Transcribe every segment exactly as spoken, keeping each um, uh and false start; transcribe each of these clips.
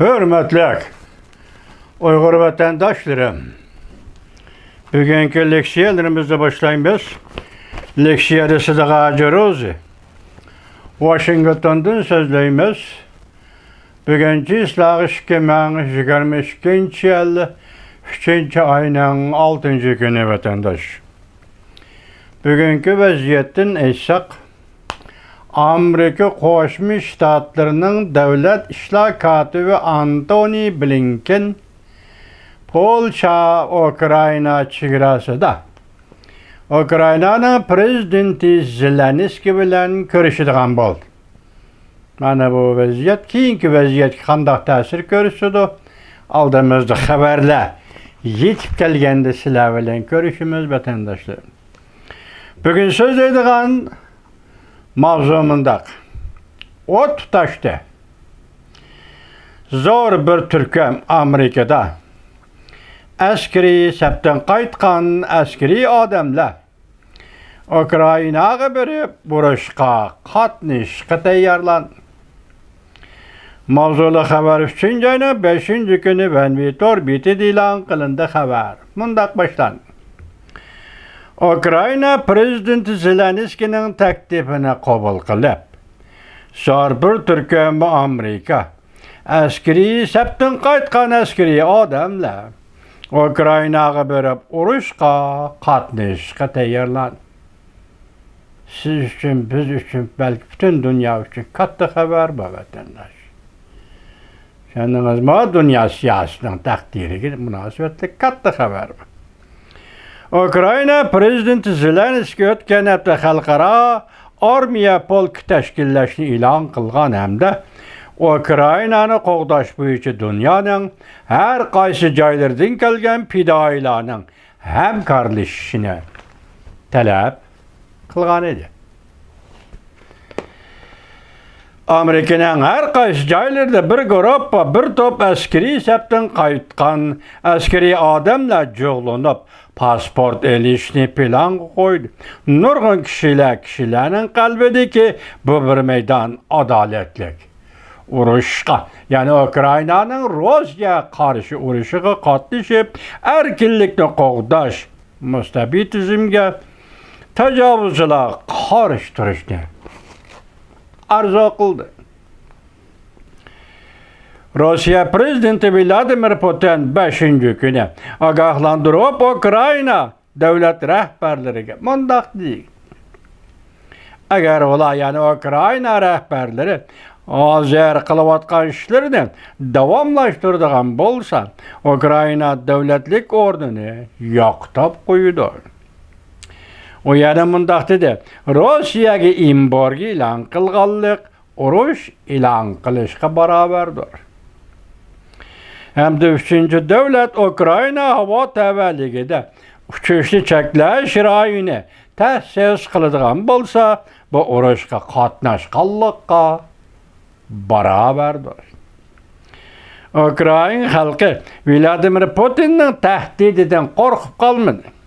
ھۆرمەتلىك ئۇيغۇر ۋەتەنداشلىرىم، بۈگۈنكى لېكسىيەلىرىمىزنى باشلايمىز. لېكسىيەدە سىدىق ھاجى روزى، ۋاشىنگتوندىن سۆزلەيمىز. بۈگۈن چىسلاغ ئىككى مىڭ يىگىرمە ئىككىنچى يىل ئۈچىنچى ئاينىڭ ئالتىنچى كۈنى، ۋەتەنداش. بۈگۈنكى ۋەزىيەتتىن ئېيتساق، ئامېرىكا قوشما شتاتلىرىنىڭ دۆلەت ئىشلار كاتىپى ئانتونى بلىنكېن پولشا ئۇكرائىنا چېگراسىدا ئۇكرائىنانىڭ پىرېزىدېنتى زېلېنسكىي بىلەن كۆرۈشىدىغان بولدى. مانا بۇ ۋەزىيەت كېيىنكى ۋەزىيەتكە قانداق تەسىر كۆرسىتىدۇ؟ ئالدىمىزدا خەۋەرلەر يېتىپ كەلگەندە سىلەر بىلەن كۆرۈشىمىز، ۋەتەنداشلىرىم. بۈگۈن سۆزلەيدىغان ماۋزۇ مۇنداق. ئوت تۇتاشتى. زور بىر تۈركۈم ئامېرىكىدا ئەسكىرىي سەپتىن قايتقان ئەسكىرىي ئادەملەر ئۇكرائىناغا بېرىپ، ئۇرۇشقا قاتنىشىشقا تەييارلان. ماۋزۇلۇق خەۋەر ئۈچىنچى ئاينىڭ بەشىنچى كۈنى ۋەنۋى تور بېتىدە ئېلان قىلىندى. خەۋەر مۇنداق باشلاندى. ئۇكرائىنا پىرېزىدېنتى زېلېنسكىينىڭ تەكلىپىنى قوبۇل قىلىپ، زور بىر تۈركۈم ئامېرىكا ئەسكىرىي سەپتىن قايتقان ئەسكىرىي ئادەملەر ئۇكرائىناغا بېرىپ، ئۇرۇشقا قاتنىشىشقا تەييارلان. سىز ئۈچۈن، بىز ئۈچۈن، بەلكى پۈتۈن دۇنيا ئۈچۈن كاتتا خەۋەر بۇ، ۋەتەنداش. چۈشەندىڭىزمۇ؟ دۇنيا سىياسىتىنىڭ تەقدىرىگە مۇناسىۋەتلىك كاتتا خەۋەر بۇ. ئۇكرائىنا پىرېزىدېنتى زېلېنسكىي ئۆتكەن ھەپتە خەلقئارا ئارمىيە پولكى تەشكىللەشنى ئېلان قىلغان ھەمدە ئۇكرائىنانى قوغداش بويىچە دۇنيانىڭ ھەر قايسى جايلىرىدىن كەلگەن پىدائىيلارنىڭ ھەمكارلىشىشىنى تەلەپ قىلغان ئىدى. ئامېرىكىنىڭ ھەر قايسى جايلىرىدا بىر گۇرۇپپا، بىر توپ ئەسكىرىي سەپتىن قايتقان ئەسكىرىي ئادەملەر جۇغلىنىپ، پاسپورت ئېلىشنى پىلانغا قويدى. نۇرغۇن كىشىلەر، كىشىلەرنىڭ قەلبىدىكى بۇ بىر مەيدان ئادالەتلىك ئۇرۇشقا، يەنى ئۇكرائىنانىڭ روسىيەگە قارشى ئۇرۇشىغا قاتنىشىپ، ئەركىنلىكنى قوغداش، مۇستەبىتىزمگە، تاجاۋۇزچىلارغا قارشى تۇرۇشنى ئارزۇ قىلدى. روسىيە پىرېزىدېنتى ۋلادىمىر پۇتىن بەشىنچى كۈنى ئاگاھلاندۇرۇپ، ئۇكرائىنا دۆلەت رەھبەرلىرىگە مۇنداق دېدى: ئەگەر ئۇلار، يەنى ئۇكرائىنا رەھبەرلىرى ھازىر قىلىۋاتقان ئىشلىرىنى داۋاملاشتۇرىدىغان بولسا، ئۇكرائىنا دۆلەتلىك ئورنىنى يوقىتىپ قويىدۇ. ئۇ يەنە مۇنداق دېدى: روسىيەگە ئېمبارگو ئېلان قىلغانلىق ئۇرۇش ئېلان قىلىشقا باراۋەردۇر. ھەمدە ئۈچىنچى دۆلەت ئۇكرائىنا ھاۋا تەۋەلىكىدە ئۇچۇشنى چەكلەش رايونى تەسىس قىلىدىغان بولسا، بۇ ئۇرۇشقا قاتناشقانلىققا باراۋەردۇر. ئۇكرائىن خەلقى ۋلادىمىر پۇتىننىڭ تەھدىتىدىن قورقۇپ قالمىدى.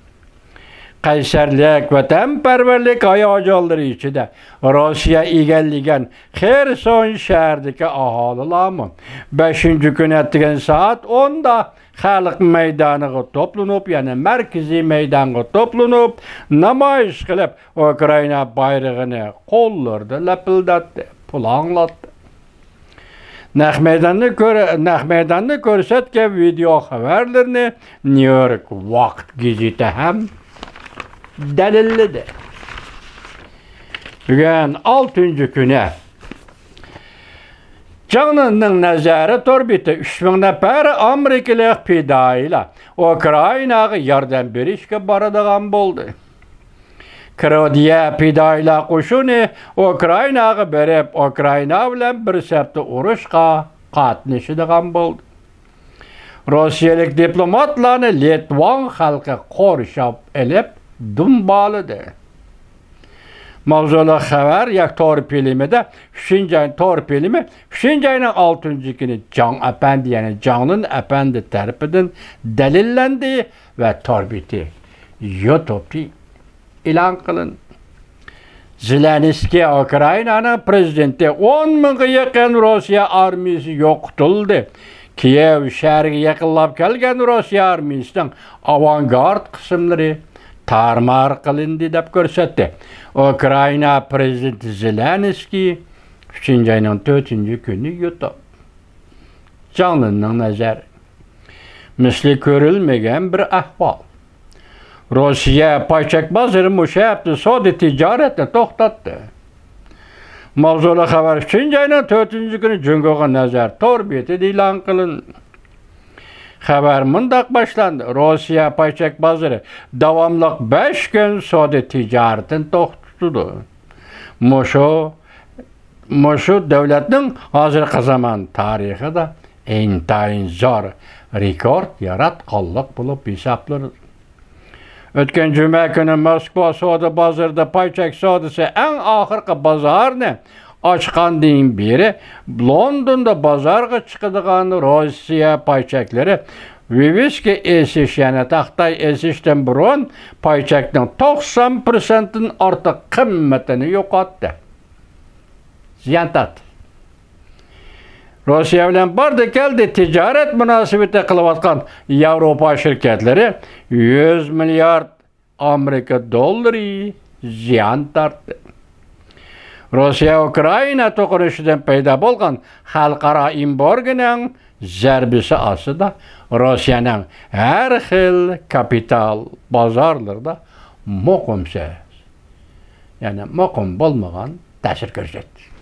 قەيسەرلىك، ۋەتەنپەرۋەرلىك ھاياجانلىرى ئىچىدە روسىيە ئىگىلىگەن خېرسون شەھىرىدىكى ئاھالىلارمۇ بەشىنچى كۈنى ئەتىگەن سائەت ئوندا خەلق مەيدانىغا توپلىنىپ، يەنى مەركىزىي مەيدانغا توپلىنىپ، نامايىش قىلىپ، ئۇكرائىنا بايرىقىنى قوللىرىدا لەپىلدەتتى، پۇلاڭلاتتى. نەق مەيداننى كۆر-، نەق مەيداننى كۆرسەتكەن ۋىدېئو خەۋەرلىرىنى نيۇ يورك ۋاقىت گېزىتى ھەم دەلىللىدى. بۈگۈن ئالتىنچى كۈنى. جاڭنىڭ نەزەرى تور بېتى ئۈچ مىڭ نەپەر ئامېرىكىلىق پىدائىيلار ئۇكرائىناغا ياردەم بېرىشكە بارىدىغان بولدى. كىرودىيە پىدائىيلار قوشۇنى ئۇكرائىناغا بېرىپ، ئۇكرائىنا بىلەن بىر سەپتە ئۇرۇشقا قاتنىشىدىغان بولدى. روسىيەلىك دىپلوماتلارنى لىتۋان خەلقى قورشاپ ئېلىپ دۇمبالىدى. ماۋزۇلۇق خەۋەر ياكى تور پىلىمىدە ئۈچىنچى ئاي، تور پىلىمى ئۈچىنچى ئاينىڭ ئالتىنچى كۈنى جاڭ ئەپەندى، يەنى جاڭلىن ئەپەندى تەرىپىدىن دەلىللەندى ۋە تور بېتى يۇتۇبتى ئېلان قىلىندى. زېلېنسكىي ئۇكرائىنانىڭ پرېزىدېنتى، ئون مىڭغا يېقىن روسىيە ئارمىيىسى يوقىتىلدى. كىيېۋ شەھىرىگە يېقىنلاپ كەلگەن روسىيە ئارمىيىسىنىڭ ئاۋانگارد قىسىملىرى تارمار قىلىندى دەپ كۆرسەتتى. ئۇكرائىنا پرېزىدېنتى زېلېنسكىي ئۈچىنچى ئاينىڭ تۆتىنچى كۈنى يۇتۇپ. جاڭلىننىڭ نەزەر. مىسلى كۆرۈلمىگەن بىر ئەھۋال. روسىيە پايچەك بازىرى مۇشۇ ھەپتە سودا تىجارەتنى توختاتتى. ماۋزۇلۇق خەۋەر ئۈچىنچى ئاينىڭ تۆتىنچى كۈنى جۇڭگوغا نەزەر تور بېتىدە ئېلان قىلىندى. خەۋەر مۇنداق باشلاندى: روسىيە پايچەك بازىرى داۋاملىق بەش كۈن سودا تىجارىتىنى توختىتىدۇ. مۇشۇ، مۇشۇ دۆلەتنىڭ ھازىرقى زامان تارىخىدا ئىنتايىن زور رېكورت ياراتقانلىق بولۇپ ھېسابلىنىدۇ. ئۆتكەن جۈمە كۈنى موسكۋا سودا بازىرىدا پايچەك سودىسى ئەڭ ئاخىرقى بازارنى ئاچقاندىن بېرى، لوندوندا بازارغا چىقىدىغان روسىيە پايچەكلىرى ۋىۋىسكا ئېسىش، يەنى تاختاي ئېسىشتىن بۇرۇن پايچەكنىڭ توقسان پىرسەنتتىن ئارتۇق قىممىتىنى يوقاتتى. زىيان تارتتى. روسىيە بىلەن باردى كەلدى تىجارەت مۇناسىۋىتى قىلىۋاتقان ياۋروپا شىركەتلىرى يۈز مىليارد ئامېرىكا دوللىرى زىيان تارتتى. روسىيە ئۇكرائىنا توقۇنۇشىدىن پەيدا بولغان خەلقئارا ئېمبارگونىڭ زەربىسى ئاستىدا روسىيەنىڭ ھەر خىل كاپىتال بازارلىرىدا مۇقىمسىز، يەنى مۇقىم بولمىغان تەسىر كۆرسەتتى.